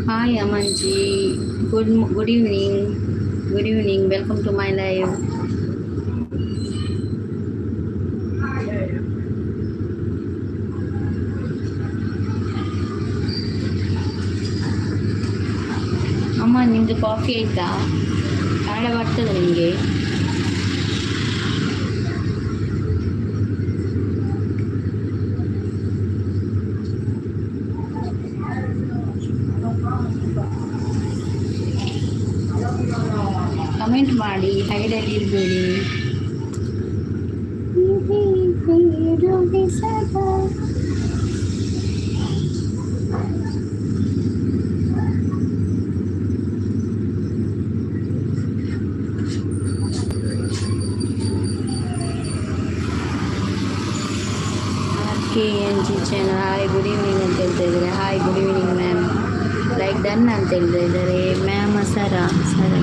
Hi Amanji, good good evening, good evening, welcome to my live. ಅಮ್ಮ, ನಿಮ್ಮದು coffee ಆಯಿತಾ? ಕನ್ನಡ ಬರ್ತದೆ ನಿಮಗೆ? ಕಮೆಂಟ್ ಮಾಡಿ, ಹೈಡಲ್ಲಿ ಇರಬೇಡಿ. K N G channel, hi, good evening ಅಂತ ಹೇಳ್ತಾ ಇದ್ದಾರೆ. Hi, good evening ma'am. Like done ಅಂತ ಹೇಳ್ತಾ ಇದ್ದಾರೆ. ಮ್ಯಾಮ್, ಸರ ಸರ,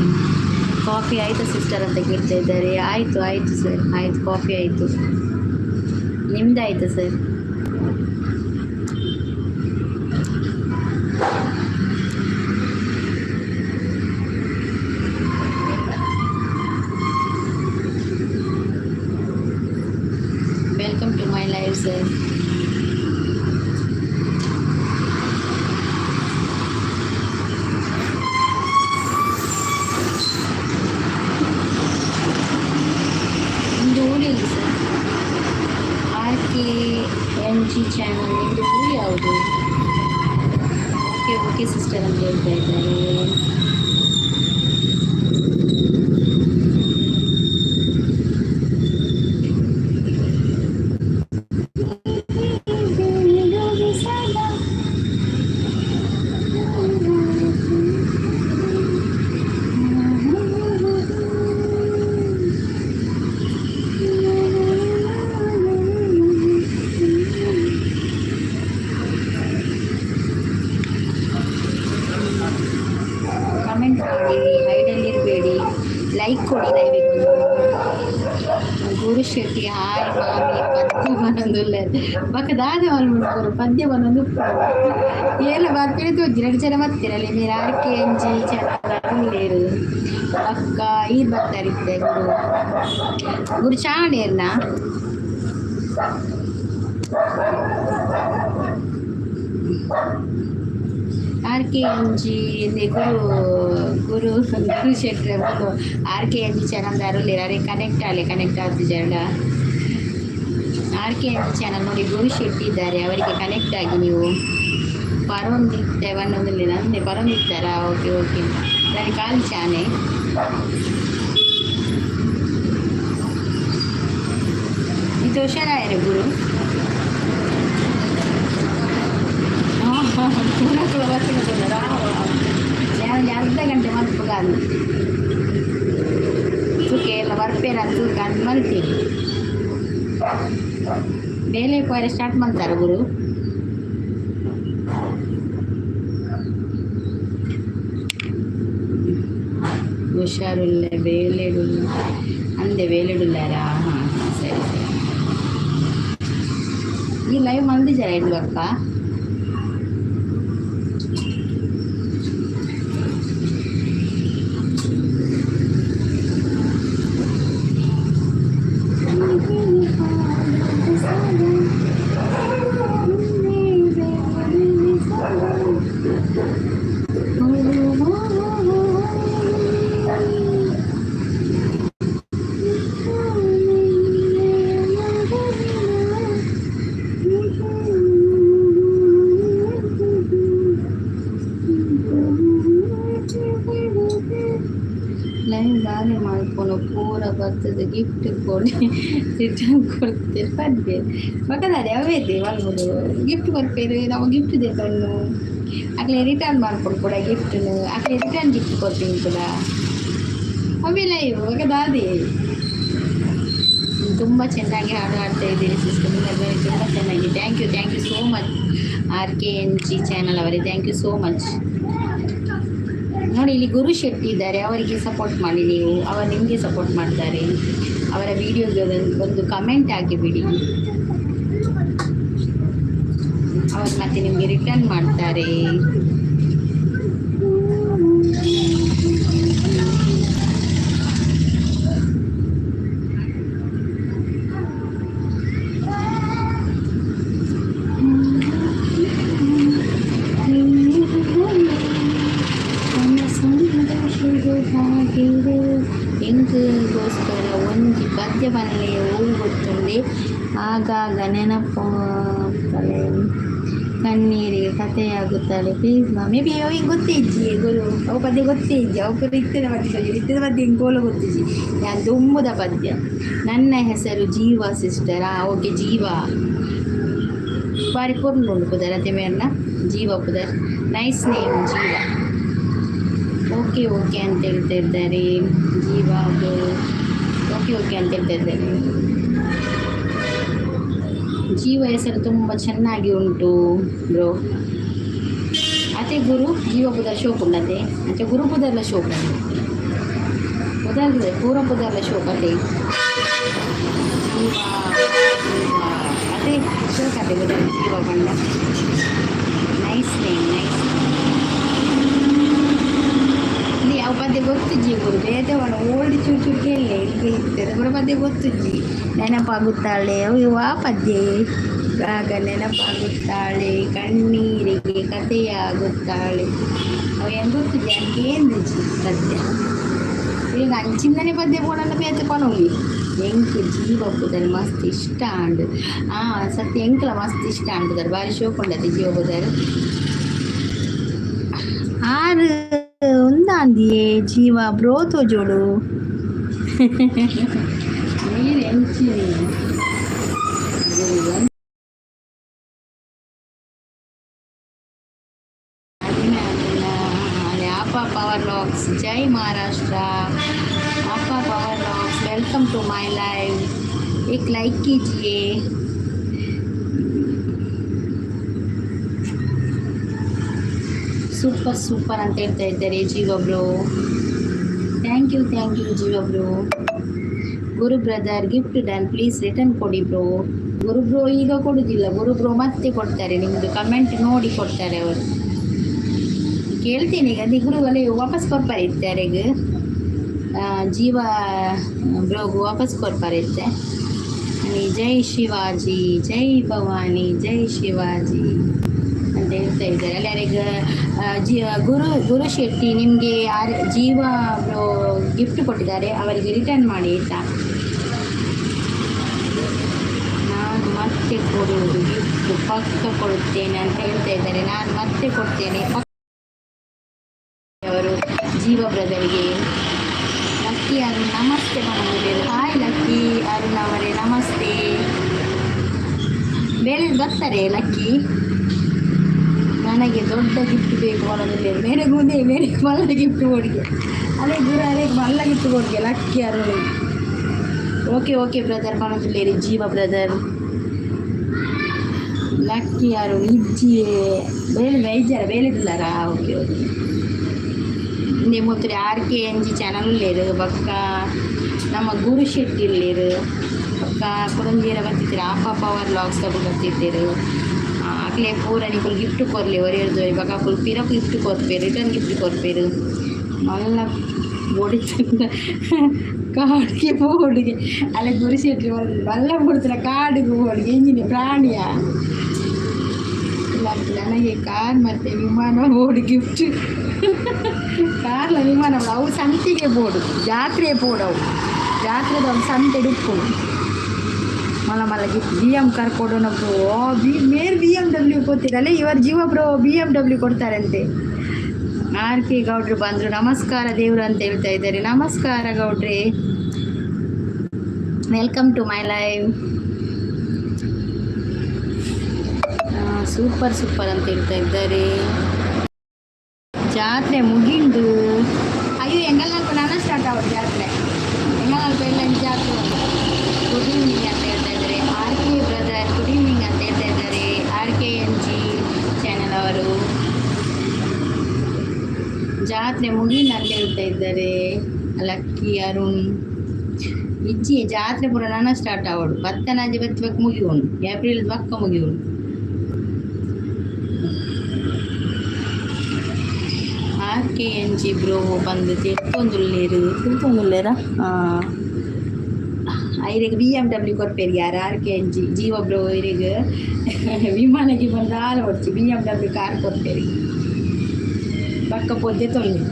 ಕಾಫಿ ಆಯಿತಾ ಸಿಸ್ಟರ್ ಅಂತ ಕೇಳ್ತಾ ಇದ್ದಾರೆ. ಆಯಿತು, ಆಯಿತು ಸರ್, ಆಯಿತು. ಕಾಫಿ ಆಯಿತು. ನಿಮ್ದು ಆಯಿತಾ sir? Welcome to my live, sir. ನಿಮ್ಮದು ಊರು sir? R K N G channel, ನಿಮ್ಮದು ಊರು ಯಾವುದು? ಓಕೆ ಓಕೆ ಸಿಸ್ಟರ್ ಅಂತ ಹೇಳ್ತಾ ಇದ್ದಾರೆ. ಕಮೆಂಟ್ ಮಾಡಿ, ಹೈಡಲ್ಲಿರಬೇಡಿ. ಲೈಕ್ ಕೊಡಿ ಲೈವಿಗೆ. ಗುರು ಶೆಟ್ಟಿ, ಹಾಯ್ ಮಾಮಿ. ಪದ್ಯ ಬನ್ನೊಂದುಲ್ಲ ಬಕ್ಕ ದಾದ ಮಲ್ಪುರು. ಪದ್ಯ ಬನ್ನೊಂದು ಏಲ ಬರ್ಪಿನ ತೋಜಿ ಎರಡು ಜನ ಬರ್ತಿರಲಿ. మీరు ಆರ್ ಕೆ ಎನ್ ಜಿ channel ಬಕ್ಕ ಈರ್ ಬರ್ತಾರಿತ್ತೆ. ಗುರು, ಗುರು ಚಾಂಡೇರ್ನ? ಆರ್ ಕೆ ಎನ್ ಜಿ ಗುರು, ಗುರು, ಗುರು ಶೆಟ್ಟಿ, ಆರ್ ಕೆ ಎನ್ ಜಿ channel ದಾರುಲ್ಲೇರು. ಅರೆ ಕನೆಕ್ಟ್ ಆಲೆ, ಕನೆಕ್ಟ್ ಆತಿಜಾಂಡ ಆರ್ ಕೆ ಎನ್ ಜಿ channel. ನೋಡಿ, ಗುರು ಶೆಟ್ಟಿ ಇದ್ದಾರೆ, ಅವರಿಗೆ ಕನೆಕ್ಟ್ ಆಗಿ ನೀವು. ಪರೊಂದಿತ್ತೆ ಬನ್ನೊಂದಿಲ್ಲ ಅಂದೆ. ಪರೊಂದಿತ್ತಾರಾ? ಓಕೆ ಓಕೆ, ನನಗೆ ಖಾಲಿ ಚಾನೆ. ಇದು ಹುಷಾರಾಯರೆ ಗುರು. ಪೂನಕುಲ ಬರ್ತಿನ. ನಾನು ಅರ್ಧ ಗಂಟೆ ಮಲ್ಪುಗ ತೂಕೆ ಎಲ್ಲ ಬರ್ಪೇರ ತೂಕ ಅಂತ ಮಲ್ತೀನಿ. ಬೇಲೆ ಪೋರೆ ಸ್ಟಾರ್ಟ್ ಮಾಡ್ತಾರ ಗುರು. ಹುಷಾರುಲ್ಲ ಬೇಲೆಡುಲ್ಲ ಅಂದೆ. ಬೇಲೆಡುಲ್ಲಾರಾ? ಹಾಂ ಹಾಂ, ಸರಿ ಸರಿ. ಈ ಲೈವ್ ಮಲ್ದಿಜಾರ ಇಡ್ಲಕ್ಕ? ಲೈವ್ ದಾನೆ ಮಲ್ಪುನು? ಪೂರ ಬರ್ತದೆ. ಗಿಫ್ಟ್ ಕೊಡಿ, ರಿಟರ್ನ್ ಕೊಡ್ತೇವೆ ಪದ್ದೆ ಬಕದಾರೆ ಅವೇತೆ ಮಲ್ಪುಡು. ಗಿಫ್ಟ್ ಕೊರ್ಪೇರು, ನಾವು ಗಿಫ್ಟ್ ದೇತೊನ್ನು. ಅಕ್ಲೆ ರಿಟರ್ನ್ ಮಲ್ಪೊಡು ಕೂಡ ಗಿಫ್ಟ್ನು. ಅಕ್ಲೆ ರಿಟರ್ನ್ ಗಿಫ್ಟ್ ಕೊರ್ಪಿನಿ ಕೂಡ. ಅವೇ ಲೈವ್ ಬೊಕ ದಾದೆ? ತುಂಬ ಚೆನ್ನಾಗಿ ಹಾಡು ಹಾಡ್ತಾ ಇದ್ದೀರಿ ಸಿಸ್ಟರ್, ನಿಮ್ಮ ಧ್ವನಿ ತುಂಬ ಚೆನ್ನಾಗಿ. Thank you, thank you so much R K N G channel ಅವರೇ. Thank you so much. ನೋಡಿ, ಇಲ್ಲಿ ಗುರು ಶೆಟ್ಟಿ ಇದ್ದಾರೆ, ಅವರಿಗೆ ಸಪೋರ್ಟ್ ಮಾಡಿ ನೀವು. ಅವರು ನಿಮಗೆ ಸಪೋರ್ಟ್ ಮಾಡ್ತಾರೆ. ಅವರ ವಿಡಿಯೋಗೆ ಒಂದು ಕಮೆಂಟ್ ಹಾಕಿಬಿಡಿ. ಅವರು ಮತ್ತೆ ನಿಮಗೆ ರಿಟರ್ನ್ ಮಾಡ್ತಾರೆ. ಕಣ್ಣೀರಿಗೆ ಕಥೆಯಾಗುತ್ತಾಳೆ. ಪ್ಲೀಸ್ ಮಾ. ಮೇ ಬಿ ಅವು ಹಿಂಗೆ ಗೊತ್ತೇ ಇಜ್ಜಿ ಗುರು, ಅವು ಪದ್ಯ ಗೊತ್ತೇ ಇಜ್ಜಿ. ಅವು ಪೂರ ಇತ್ತಿನ ಪದ್ಯ, ಇತ್ತಿನ ಪದ್ಯ ಹಿಂಗೆ ಗೋಲ ಗೊತ್ತಿಜ್ಜಿ. ನಾನು ದುಂಬುದ ಪದ್ಯ. ನನ್ನ ಹೆಸರು ಜೀವ ಸಿಸ್ಟರ್. ಓಕೆ, ಜೀವ ಬಾರಿ ಪೊರ್ಲು ಉಂಡು ಪುದರ್ ಅತೆ ಮೇರ್ನ. ಜೀವ ಪುದರ್, ನೈಸ್ ನೇಮ್ ಜೀವ. ಓಕೆ ಓಕೆ ಅಂತ ಹೇಳ್ತಾ ಇದ್ದಾರೆ. ಜೀವ ಓಕೆ ಓಕೆ ಅಂತ ಹೇಳ್ತಾ ಇದ್ದಾರೆ. ಜೀವ ಹೆಸರು ತುಂಬ ಚೆನ್ನಾಗಿ ಉಂಟು ಬ್ರೋ. ಅತೆ ಗುರು, ಜೀವ ಪುದರ್ ಶೋಕ್ ಉಂಡತೆ. ಅಂಚೆ ಗುರು ಪುದರ್ಲ ಶೋಕ್ ಪುದರ್, ಪೂರ ಪುದರ್ಲ ಶೋಕ್ ಅತೆ. ಜೀವ ಜೀವ ಅದೇ ಶೋಕ್ ಅತೆ ಪುದರ್. ಜೀವ ಬಣ್ಣ, ನೈಸ್ ನೇಮ್, ನೈಸ್. ಇಲ್ಲಿ ಅವು ಪದ್ಯ ಗೊತ್ತುಜ್ಜಿ ಗುರು. ಬೇತೆ ಓಲ್ಡ್ ಚೂರು ಚೂರು ಕೇಳಲೆ ಈಗ ಇರ್ತದೆ. ಪೂರ ಪದ್ಯ ಗೊತ್ತುಜ್ಜಿ. ನೆನಪಾಗುತ್ತಾಳೆ ಅವು. ಆ ಪದ್ಯ ಆಗ ನೆನಪಾಗುತ್ತಾಳೆ, ಕಣ್ಣೀರಿಗೆ ಕಥೆಯಾಗುತ್ತಾಳೆ. ಅವು ಏನು ಗೊತ್ತಿದೆ ಕೇಂದ್ರಿಜಿ ಪದ್ಯ. ಈಗ ಅಂಚಿಂದನೆ ಪದ್ಯ ಪೋಡಂಡ ಬೇತೆ ಪನೊಲಿ. ಎಂಕ್ ಜೀವ ಪುದರ್ ಮಸ್ತ್ ಇಷ್ಟ ಆಂಡ್. ಸತ್ಯ, ಎಂಕ್ಲ ಮಸ್ತ್ ಇಷ್ಟ ಆಂಡ್ ಪುದರ್. ಬಾರಿ ಶೋಕ್ ಉಂಡತೆ ಜೀವ ಪುದರ್. ಆರು ಒಂದಾಂದಿಯೇ ಜೀವ ಬ್ರೋ ತೋಜೋಡು. ನೀರು ಎಂಚಿನಿ. ಅಪ್ಪ ಪವರ್ ಲಾಕ್ಸ್, ಜೈ ಮಹಾರಾಷ್ಟ್ರ. ಅಪ್ಪ power locks, welcome to my live. एक लाइक कीजिए. ಸೂಪರ್ ಸೂಪರ್ ಅಂತ ಹೇಳ್ತಾ ಇದ್ದಾರೆ ಜೀವ bro. Thank you, thank you ಜೀವ bro. Guru brother, gift done, please return ಕೊಡಿ ಬ್ರೋ. ಗುರು ಬ್ರೋ ಈಗ ಕೊಡುವುದಿಲ್ಲ. ಗುರು ಬ್ರೋ ಮತ್ತೆ ಕೊಡ್ತಾರೆ. ನಿಮ್ಮದು ಕಮೆಂಟ್ ನೋಡಿ ಕೊಡ್ತಾರೆ ಅವರು. ಕೇಳ್ತೀನಿ ಈಗ. ಅದೇ ಗುರು ಅಲ್ಲಿ ವಾಪಸ್ ಕೊಡ್ತಾರೆ ಇತ್ಯಾರಿಗೆ ಜೀವ ಬ್ರೋಗು ವಾಪಸ್ ಕೊಡ್ತಾರೆ ಇತ್ತೆ. ಜೈ ಶಿವಾಜಿ, ಜೈ ಭವಾನಿ, ಜೈ ಶಿವಾಜಿ ಅಂತ ಹೇಳ್ತಾ ಇದ್ದಾರೆ. ಅಲ್ಲಿ ಯಾರಿಗೆ ಜಿ ಗುರು ಗುರು ಶೆಟ್ಟಿ, ನಿಮಗೆ ಯಾರು ಜೀವ ಬ್ರೋ ಗಿಫ್ಟ್ ಕೊಟ್ಟಿದ್ದಾರೆ, ಅವರಿಗೆ ರಿಟರ್ನ್ ಮಾಡಿ ಆಯಿತಾ? ನಾನು ಮತ್ತೆ ಕೊಡುವುದು ಗಿಫ್ಟ್, ಪಕ್ಕ ಕೊಡುತ್ತೇನೆ ಅಂತ ಹೇಳ್ತಾ ಇದ್ದಾರೆ. ನಾನು ಮತ್ತೆ ಕೊಡ್ತೇನೆ ಅವರು ಜೀವ ಬ್ರದರ್ಗೆ. ಲಕ್ಕಿ ಅರುಣ್ ನಮಸ್ತೆ ಮನೋಜ್. ಹಾಯ್ ಲಕ್ಕಿ ಅರುಣ್ ಅವರೇ, ನಮಸ್ತೆ. ಬೇರೆ ಬರ್ತಾರೆ ಲಕ್ಕಿ. ನನಗೆ ದೊಡ್ಡ ಗಿಫ್ಟ್ ಬೇಕು ಅನ್ನೋದಿಲ್ಲ. ಮೇರೆ ಮುಂದೆ ಮೇರೆ ಮಲ್ಲ ಗಿಫ್ಟ್ ಕೊಡಿಗೆ. ಅದೇ ಗುರು, ಅದೇ ಮಲ್ಲ ಗಿಫ್ಟ್ ಕೊಡಿಗೆ ಲಕ್ಕಿ ಅರುಣ್. ಓಕೆ ಓಕೆ ಬ್ರದರ್ ಪನೊಂದುಲ್ಲೇರಿ ಜೀವ ಬ್ರದರ್. ಲಕ್ಕಿ ಅರುಣ್ ಇಜ್ಜಿ ಬೇಲೆ ಬೇಜಾರ ಬೇಲೆದಿಲ್ಲಾರಾ? Okay okay. ಇಂದೇ R K N G channel ಉಲ್ಲೇರು. ಬೊಕ್ಕ ನಮ್ಮ ಗುರು ಶೆಟ್ಟಿ ಉಲ್ಲೇರು. ಬೊಕ್ಕ ಕುಡೊಂಜೇರ ಬತ್ತಿತ್ತೆರ್, ಆಪ ಪವರ್ ಲಾಗ್ಸ್ ದಕುಲು ಬತ್ತಿತ್ತೆರ್. ಅಕ್ಲೆ ಪೂರ ನಿಕುಲು ಗಿಫ್ಟ್ ಕೊರ್ಲೆ ಒರಿಯರ್ದು. ಬೊಕ್ಕ ಅಕುಲು ಪಿರಕ್ ಗಿಫ್ಟ್ ಕೊರ್ಪೆರ್, ರಿಟರ್ನ್ ಗಿಫ್ಟ್ ಕೊರ್ಪೆರ್. ಮಲ್ಲ ಬೊಡಿತುಂಡ ಕಾಡ್ಗೆ ಪೋಡುಗೆ. ಅಲ್ಲ ಗುರು ಶೆಟ್ಟಿ, ಮಲ್ಲ ಬೊಡ್ತಿನ ಕಾಡಿಗೆ ಪೋಡುಗೆ. ಎಂಜಿನ ಪ್ರಾಣಿಯ? ನನಗೆ ಕಾರ್ ಮತ್ತು ವಿಮಾನ ಬೋಡು ಗಿಫ್ಟ್. ಕಾರ್ಲ ವಿಮಾನ ಅವು ಸಂತಿಗೆ ಬೋಡು, ಜಾತ್ರೆ ಬೋಡು. ಅವು ಜಾತ್ರೆದ ಒಂದು ಸಂತೆ ಉಪ್ಪುಂಡು. ಮಲ್ಲ ಮಲ್ಲ ಗಿಫ್ಟ್. ಬಿ ಎಮ್ ಕಾರ್ ಕೊಡೋಣ ಬ್ರೋ. ಬಿ ಮೇರ್ ಬಿ ಎಮ್ ಡಬ್ಲ್ಯೂ ಕೊಡ್ತೀರಲ್ಲ ಇವರು. ಜೀವ ಬ್ರೋ ಬಿ ಎಮ್ ಡಬ್ಲ್ಯೂ ಕೊಡ್ತಾರಂತೆ. ಆರ್ ಕೆ ಗೌಡ್ರು ಬಂದರು. ನಮಸ್ಕಾರ ದೇವರು ಅಂತ ಹೇಳ್ತಾ ಇದ್ದಾರೆ. ನಮಸ್ಕಾರ ಗೌಡ್ರೆ, welcome to my live. Super super ಅಂತ ಹೇಳ್ತಾ ಇದ್ದಾರೆ. ಜಾತ್ರೆ ಮುಗಿಂಡು. ಅಯ್ಯೋ, ಎಂಗಲ್ನಲ್ಪ ನಾನು ಸ್ಟಾರ್ಟ್ ಆಗೋದು ಜಾತ್ರೆ. ಎಂಗಲ್ನಲ್ಪ ಎಲ್ಲ ಜಾತ್ರೆ ಉಂಟು. ಗುಡ್ ಈವ್ನಿಂಗ್ ಅಂತ ಹೇಳ್ತಾ ಇದ್ದಾರೆ. R K brother, good evening ಅಂತ ಹೇಳ್ತಾ ಇದ್ದಾರೆ R K N G channel ಅವರು. ಜಾತ್ರೆ ಮುಗಿಂಡು ಅಂತ ಹೇಳ್ತಾ ಇದ್ದಾರೆ ಲಕ್ಕಿ ಅರುಣ್. ಇಜ್ಜಿ, ಜಾತ್ರೆ ಪೂರ ನಾನ ಸ್ಟಾರ್ಟ್ ಆವಡು. ಬತ್ತನಾಜಿ ಬತ್ತಿ ಮುಗಿಯುಂಡು, ಏಪ್ರಿಲ್ ಬಕ್ಕ ಮುಗಿಯುಂಡು. R K N G bro ಬಂದು ತಿಳ್ತೊಂದುಲ್ಲೇರು. ತಿಳ್ತೊಂದುಲ್ಲೇರಾ? ಐರೆಗ್ ಬಿ ಎಮ್ ಡಬ್ಲ್ಯೂ ಕೊರ್ಪೇರು ಯಾರು? ಆರ್ ಕೆ ಎನ್ ಜಿ ಜೀವ ಬ್ರೋ ಇರೆಗ್ ವಿಮಾನಕ್ಕೆ ಬಂದು ಆಲ ಹೊಡ್ಚಿ, ಬಿ ಎಮ್ ಡಬ್ಲ್ಯೂ ಕಾರ್ ಕೊರ್ಪೇರು. ಬಕ್ಕ ಪೊದ್ದೆ ತೊಲ್ಲೆ.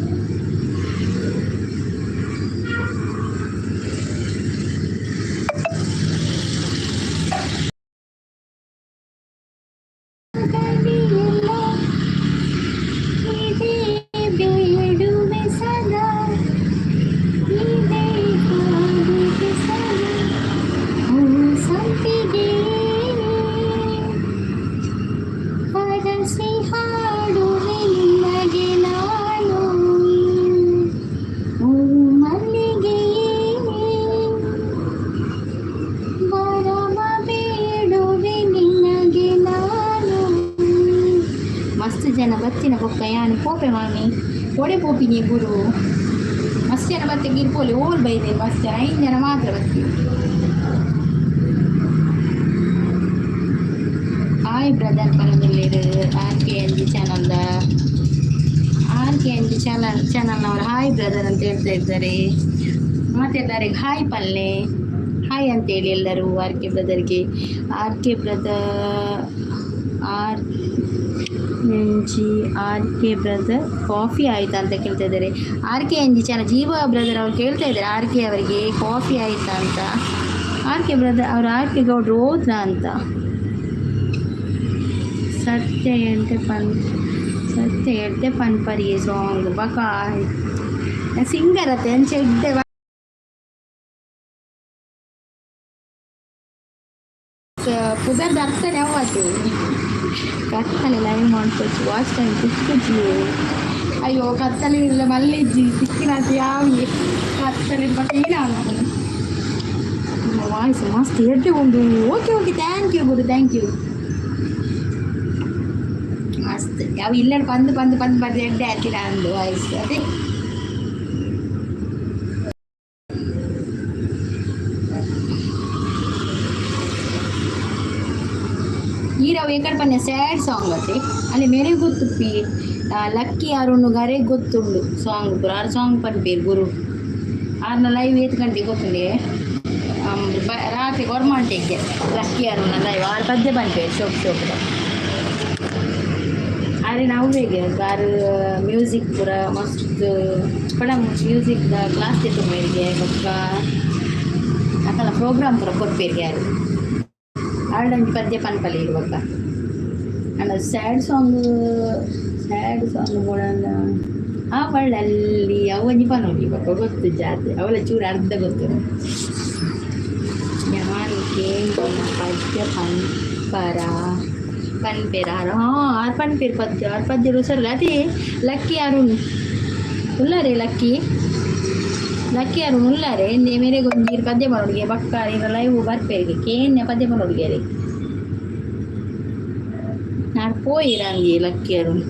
ಹಸಿ ಹಾಡುವೆ ನಿನಗೆ ನಾನು. ಓ ಮಲ್ಲಿಗೆಯೇ, ವರವ ಬೇಡುವೆ ನಿನಗೆ ನಾನು. ಮಸ್ತ್ ಜನ ಬತ್ತಿನ ಬೊಕ್ಕ ಯಾನ್ ಪೋಪೆ ಮಾಮಿ. ಒಡೆ ಪೋಪಿನಿ ಗುರು? ಮಸ್ತ್ ಜನ ಬತ್ತೆ ಗಿರ್ಪೋಲಿ. ಓಲ್ ಬೈದೆ? ಮಸ್ತ್ ಜನ, ಐದು ಜನ ಮಾತ್ರ ಬತ್ತೀವಿ. ಹಾಯ್ ಬ್ರದರ್ ಪನೊಂದುಲ್ಲೆರ್. ಆರ್ ಕೆ ಎನ್ ಜಿ ಚಾನಲ್ದ, ಆರ್ ಕೆ ಎನ್ ಜಿ ಚಾನಲ್ನವರು ಹಾಯ್ ಬ್ರದರ್ ಅಂತ ಹೇಳ್ತಾ ಇದ್ದಾರೆ. ಮತ್ತೆ ಎಲ್ಲರಿಗೆ ಹಾಯ್ ಪಲ್ಲೆ, ಹಾಯ್ ಅಂತೇಳಿ ಎಲ್ಲರೂ ಆರ್ K ಬ್ರದರ್ಗೆ. R K brother, R N G, R K brother, coffee ಆಯ್ತಾ ಅಂತ ಕೇಳ್ತಾ ಇದ್ದಾರೆ. R K N G channel ಜೀವ ಬ್ರದರ್ ಅವ್ರು ಕೇಳ್ತಾ ಇದ್ದಾರೆ ಆರ್ ಕೆ ಅವರಿಗೆ ಕಾಫಿ ಆಯ್ತಾ ಅಂತ. ಆರ್ ಕೆ ಬ್ರದರ್ ಅವ್ರು, ಆರ್ ಕೆ ಗೌಡ್ರು ಹೋದ್ರಾ ಅಂತ. ಸತ್ಯ ಹೇಳ್ತೆ ಪನ್, ಸತ್ಯ ಹೇಳ್ತೆ ಪನ್ಪರಿ ಸಾಂಗ್ ಬಕ. ಸಿಂಗರ್ ಅತ್ತೆ ಅಂಚೆ ಎಡ್ಡೆ ಪುದರ್ದ ಅರ್ಥನೇ ಅವತ್ತೆ. ಕತ್ತಲೆ ಲೈವ್ ಮಾಡ್ಕೊಚ್ಚಿ, ವಾಚ್ ಟೈಮ್ ತಿಕ್ಕುಜಿ. ಅಯ್ಯೋ, ಕತ್ತಲೆ ಇಲ್ಲ ಮಲ್ಲಿಜ್ಜಿ ತಿಕ್ಕಿನಾತಿ ಯಾವ ಕತ್ತಲೆ ಬಟ್ ನಿಮ್ಮ ವಾಯ್ಸ್ ಮಸ್ತ್ ಎಡ್ಡೆ ಉಂಡು. Okay okay, thank you Guru, thank you. ಮಸ್ತ್ ಯಾವ ಇಲ್ಲ ಬಂದು ಬಂದು ಬಂದು ಬಂದು ಎಡ್ಡೆ ಆತಿನ ಅಂದು ವಾಯ್ಸ್ ಅದೇ. ಈ ರವ್ ಏಕಡ್ ಪನ್ನೆ ಸ್ಯಾಡ್ ಸಾಂಗ್ ಅತ್ತೆ. ಅಲ್ಲಿ ಮೇರೆ ಗೊತ್ತುಪ್ಪಿ ಲಕ್ಕಿ ಅರುಣ್ ಗರೆ ಗೊತ್ತುಂಡು ಸಾಂಗ್ ಪೂರ. ಆರು ಸಾಂಗ್ ಪನ್ಪೇರು ಗುರು. ಆರ್ನ ಲೈವ್ ಏತ್ ಗಂಟೆ ಗೊತ್ತುಂಡೆ? ರಾತ್ರಿ ಗೊರ್ಮಾಂಟೆಗೆ ಲಕ್ಕಿ ಅರುಣ ಲೈವ್. ಆರು ಪದ್ಯ ಪನ್ಪೇರು ಶೋಕ್ ಶೋಕ್ದ. ಆರೆ ನಾವು ಹೇಗೆ ಆರು ಮ್ಯೂಸಿಕ್ ಪೂರ ಮಸ್ತ್ ಪಡ ಮ್ಯೂಸಿಕ್ ಕ್ಲಾಸ್ ಮೇರಿಗೆ ಬೊಕ್ಕ ಅಕಲ ಪ್ರೋಗ್ರಾಮ್ ಪೂರ ಕೊರ್ಪೇರಿಗೆ. ಆರು ಆರ್ಡಂಜಿ ಪದ್ಯ ಪನ್ಪಲೆ ಇರುವಕ್ಕ. ಅಂಡ ಸ್ಯಾಡ್ ಸಾಂಗ್, ಸ್ಯಾಡ್ ಸಾಂಗ್ ಬೋಡಂಡ ಅವಳಲ್ಲಿ ಅವು ಒಂಜಿ ಪನೊಲಿ ಬೊಕ್ಕ ಗೊತ್ತು ಜಾತಿ. ಅವಳ ಚೂರು ಅರ್ಧ ಗೊತ್ತು. ಯಾನ್ ಕೇಂಡಿನ ಪದ್ಯ ಪನ್ಪರ ಪನ್ಪೇರ. ಹಾಂ, ಆರು ಪನ್ಪೇರು ಪದ್ಯ. ಆರು ಪದ್ಯ ಉಸರ್ಲ ಅದೇ. ಲಕ್ಕಿ ಅರುಣ್ ಉಲ್ಲಾರೆ? ಲಕ್ಕಿ, ಲಕ್ಕಿ ಅರುಣ್ ಉಲ್ಲಾರೆ? ಮೇರೆಗೆ ಒಂಜಿ ಪದ್ಯ ಪನೊಡುಗೆ. ಬಕ್ಕ ಇರ ಲೈವ್ ಬರ್ಪೇರಿಗೆ ಕೇನ್ಯ ಪದ್ಯ ಪನೊಡುಗೆ. ನಾಡ್ ಪೋಯಿರಂಗಿ ಲಕ್ಕಿ ಅರುಣ್.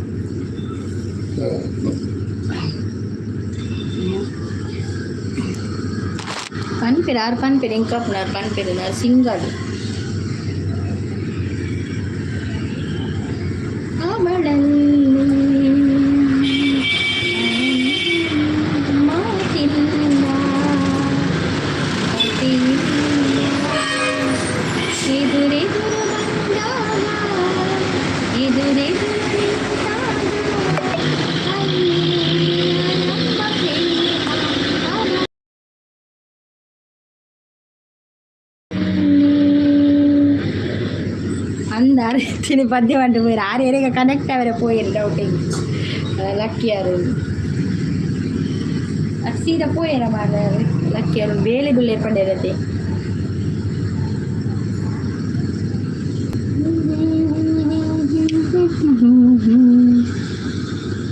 ಪನ್ಪೇರು ಆರು ಪನ್ಪೇರು ಎಂಕಪ್ಪನಾರು ಪನ್ಪೇರು ನಾರು ಸಿಂಗರ್. ಅವಳಲ್ಲಿ ಮಾತಿಲ್ಲ, ಕಥೆಯಿಲ್ಲ. ಎದುರೆದುರು ಬಂದಾಗ, ಎದುರೆದುರು ನಿಂತಾಗ, ಅಲ್ಲಿ ನಮ್ಮ ಪ್ರೇಮ ಅರಳಿ. ಅಂದ ತಿನಿ ಪದ್ಯ ಪಂಡ ಪೋಯಿರು. ಆರು ಎರೆಗ ಕನೆಕ್ಟ್ ಅವರೆ ಪೋಯಿರು. ಡೌಟಿಂಗ್ ಲಕ್ಕಿ ಅರುಣ್ ಸೀದಾ ಪೋಯರ ಮಾರ್ರೆ. ಲಕ್ಕಿ ಅರುಣ್ ಬೇಲೆ ಗುಲ್ಲೆ ಪಂಡಿರತೆ.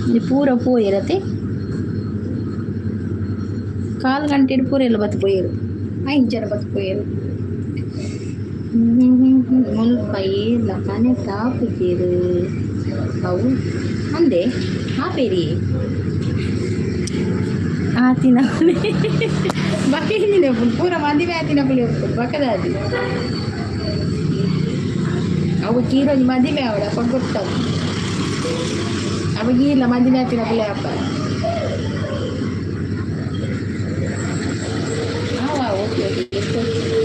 ಇದು ಪೂರ ಪೋಯಿರತೆ. ಕಾಲು ಗಂಟೆ ಪೂರ ಎಲ್ಲ ಬತ್ತು ಪೋಯಿರು. ಐದು ಜನ ಬತ್ತು ಪೋಯಿರು. ಮುಲ್ಪ ಏರ್ಲ ಕನೆಕ್ಟ್ ಆಪುಜೆರ್ ಅವು ಅಂದೆ ಆಪೇರಿ ಆತಿನ ಬಕೇಜಿನ ಪೂರ ಮದಿಮೆ ಆತಿನ ಪುಲಿ ಬಕದಾದಿ. ಅವು ಕೀರೊಂಜಿ ಮದಿಮೆ ಅವಡ ಗೊತ್ತವು. ಅವ ಗೀರ್ಲ ಮದಿಮೆ ಆತಿನ ಪುಲಿ ಅಪ್ಪ. ಆವಾ, ಓಕೆ ಓಕೆ,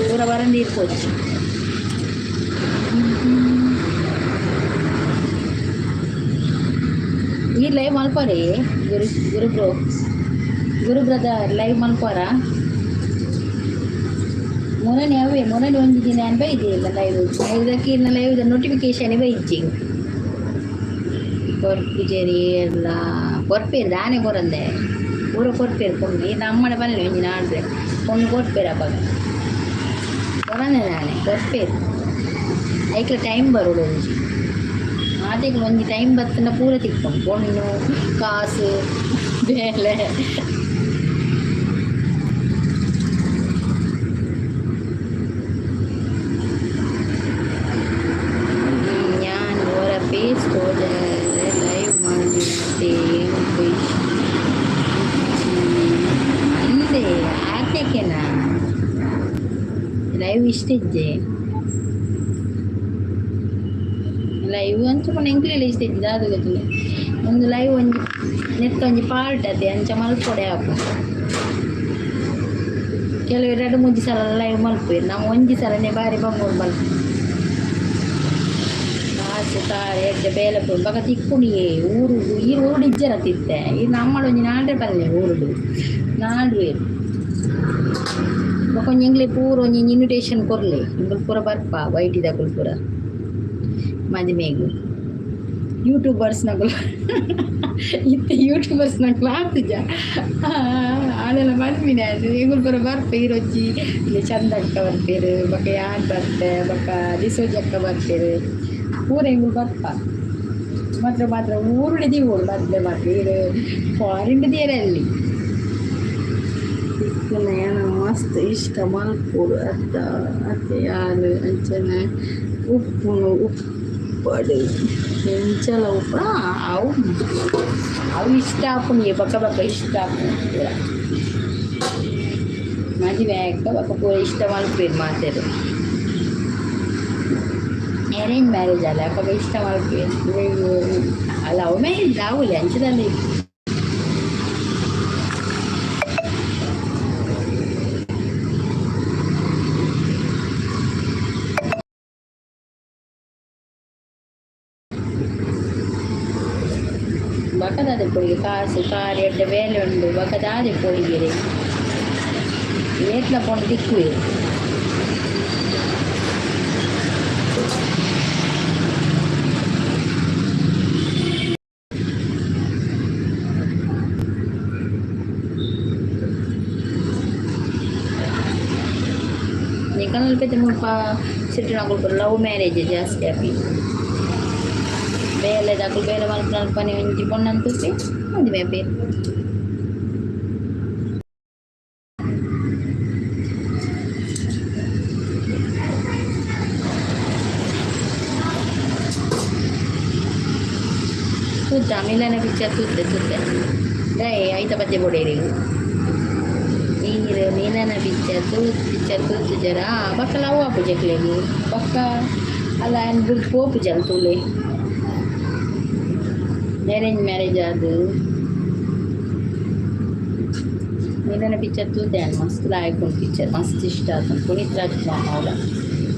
ಪೂರ ಬರಂದಿ ಇರ್ಪೋಚಿ. ಈ ಲೈವ್ ಮಲ್ಪರೆ ಗುರು, ಗುರು ಬ್ರೋ, ಗುರು ಬ್ರದರ್, ಲೈವ್ ಮಲ್ಪರ. ಮೊನ್ನೆ ಅವೇ ಮೊನ್ನೆ ಒಂಜಿ ದಿನ ಅನ್ ಬೈದಿಲ್ಲ ಲೈವ್. ಇದಕ್ಕೆ ಇನ್ನ ಲೈವ್ ನೋಟಿಫಿಕೇಶನ್ ಬೈಜಿ. ಕೊರ್ಪುಜೆರಿ ಎಲ್ಲ ಕೊರ್ಪೇರು ದಾನೆ ಕೊರಂದೆ ಪೂರ ಕೊರ್ಪೇರು. ಪೊಣ್ಣು ಈ ನಮ್ಮನೆ ಪನ್ನೆ ಒಂಜಿ ನಾಡ್ರೆ ಪೊಣ್ಣು ಕೊರ್ಪೇರು. ಅಪಗ ಕೊರಂದೆ ನಾನೆ ಕೊರ್ಪೇರು. ಐಕ್ಲ ಟೈಮ್ ಬರೋಡು ಒಂಜಿ. ಮಾತೆಗ್ ಒಂಜಿ ಟೈಮ್ ಬತ್ತಂಡ ಪೂರ ತಿಕ್ಕುಂಡು ಪೊಣ್ಣು ಕಾಸು ಬೇಲೆ. ಯಾನ್ ಒರ ಪೇಜ್ ತೋಜರೆ ಲೈವ್ ಮಲ್ದಿತ್ತೆ ಎಂಕ್ ಇಜ್ಜಿ ಅಂದೆ ಆತೆಕೆನಾ ಲೈವ್ ಇಷ್ಟ ಇಜ್ಜೆ ಲೈವ್ ಅಂಚ ಪಂಡ ಎಂಕ್ಲೆಲ ಇಷ್ಟ ಇಜ್ಜಿ ದಾದ ಗೊತ್ತಿಲ್ಲ. ಒಂದು ಲೈವ್ ಒಂಜಿ ನೆತ್ತ ಒಂಜಿ ಪಾರ್ಟ್ ಅತೆ ಅಂಚ ಮಲ್ಪೊಡೆ ಆಪುಂಡು. ಕೆಲವೆರ್ ರಡ್ಡ್ ಮೂಜಿ ಸಲ ಲೈವ್ ಮಲ್ಪುವೆರ್ ನಮ ಒಂಜಿ ಸಲನೆ ಬಾರಿ ಬಂಗೋಡು ಮಲ್ಪು. ಕಾಸು ತಾರೆ ಎಡ್ಡೆ ಬೇಲೆ ಪೋಡು ಬೊಕ ತಿಕ್ಕುನಿಯೇ ಊರುಗು ಈರ್ ಊರುಡು ಇಜ್ಜರತ್ತ ಇತ್ತೆ ಈರ್ ನಮ್ಮಡ ಒಂಜಿ ನಾಡ್ರೆ ಬಲ್ಲೆ ಊರುಡು ನಾಡುವೆರ್ ಬೊಕ ಒಂಜಿ ಎಂಕ್ಲೆ ಪೂರ ಒಂಜಿ ಇನ್ವಿಟೇಷನ್ ಕೊರ್ಲೆ ಎಂಕುಲು ಪೂರ ಬರ್ಪ ವೈಟಿದಕುಲು ಪೂರ ಮದಿಮೆಗ್ ಯೂಟ್ಯೂಬರ್ಸ್ನಕುಲು ಇತ್ತೆ ಯೂಟ್ಯೂಬರ್ಸ್ನಕುಲು ಆತುಜ ಆಂಡಲ ಪನ್ಪಿನ ಎಂಕುಲು ಪೂರ ಬರ್ಪ ಈರೊಂಜಿ ಇಲ್ಲಿ ಚಂದಕ್ಕ ಬರ್ಪೆರ್ ಬೊಕ ಯಾನ್ ಬರ್ಪೆ ಬೊಕ ಡಿಸೋಜಕ್ಕ ಬರ್ಪೆರ್ ಪೂರ ಎಂಕುಲು ಬರ್ಪ ಮಾತ್ರ ಮಾತ್ರ ಊರುಡೆ ದೀವೊಡು ಮದ್ಮೆ ಮಾತ್ರ ಈರ್ ಫಾರಿನ್ ದೀಯೆರೆ ತಿಕ್ಕುನ ಯಾನ್ ಮಸ್ತ್ ಇಷ್ಟ ಮಲ್ಪೊಡು ಅತ್ತ ಅತ್ತೆ ಯಾನ್ ಅಂಚನೆ ಉಪ್ಪುನು ಉಪ್ಪಡ್ ಎಂಚಲ ಉಪ್ಪು ಅವು ಅವು ಇಷ್ಟ ಆಪುಂಡು ಬೊಕ ಬೊಕ ಇಷ್ಟ ಆಪುಂಡು ಪೂರ ಮದಿಮೆ ಆಯ್ಕ ಬೊಕ ಪೂರ ಇಷ್ಟ ಮಲ್ಪುವೆರ್ ಮಾತೆರ್. ಅರೇಂಜ್ ಮ್ಯಾರೇಜ್ ಅಲ್ಲ ಅಪಗ ಇಷ್ಟ ಮಲ್ಪುವೆರ್. ಲವ್ ಮ್ಯಾರೇಜ್ ಆವೊಲಿ ಅಂಚ ದಾಲ ಇಜ್ಜಿ. ಬೊಕ ದಾದ ಪೋಡಿಗೆ ಕಾಸು ಕಾರ್ ಎಡ್ಡೆ ಬೇಲೆ ಉಂಡು ಬೊಕ ದಾದ ಪೋಡಿಗೆರೆ ಏತ್ಲ ಪೋಂಡ ತಿಕ್ಕುವೆರ್. ನಿಕಲ್ನ ಬೇತೆ ಮುಲ್ಪ ಸಿಟಿನಕುಲು ಪೂರ ಲವ್ ಮ್ಯಾರೇಜ್ ಜಾಸ್ತಿ ಆಪಿನಿ. ಬೇಲೆದಕುಲು ಬೇಲೆ ಮಲ್ಪುನಲ್ಪನೆ ಒಂಜಿ ಪೊಣ್ಣನ್ ತೂಪೆ ಮದಿಮೆ ಆಪೆರ್. ತೂತ ಮಿಲನ ಪಿಕ್ಚರ್ ತೂತೆ ತೂತೆ ದಾಯೆ ಐತ ಪದ್ಯ ಬೋಡೇರಿ ಈರ್ ಮಿಲನ ಪಿಕ್ಚರ್ ತೂ ಪಿಕ್ಚರ್ ತೂತುಜರ ಬೊಕ ಲವ್ ಆಪುಜಿ ಅಕ್ಲೆಗ್ ಬೊಕ ಅಲ್ಲ ಆಯನ್ ಬುಡ್ದು ಪೋಪುಜಲ್ ತೂಲೆ ಅರೇಂಜ್ ಮ್ಯಾರೇಜ್ ಆದ್ ಮಿಲನ ಪಿಕ್ಚರ್ ತೂತೆ ಯಾನ್ ಮಸ್ತ್ ಲಾಯ್ಕ್ ಉಂಡು ಪಿಕ್ಚರ್ ಮಸ್ತ್ ಇಷ್ಟ ಆತುಂಡು ಪುನೀತ್ ರಾಜ್ಕುಮಾರ್ ಅವ್ಲ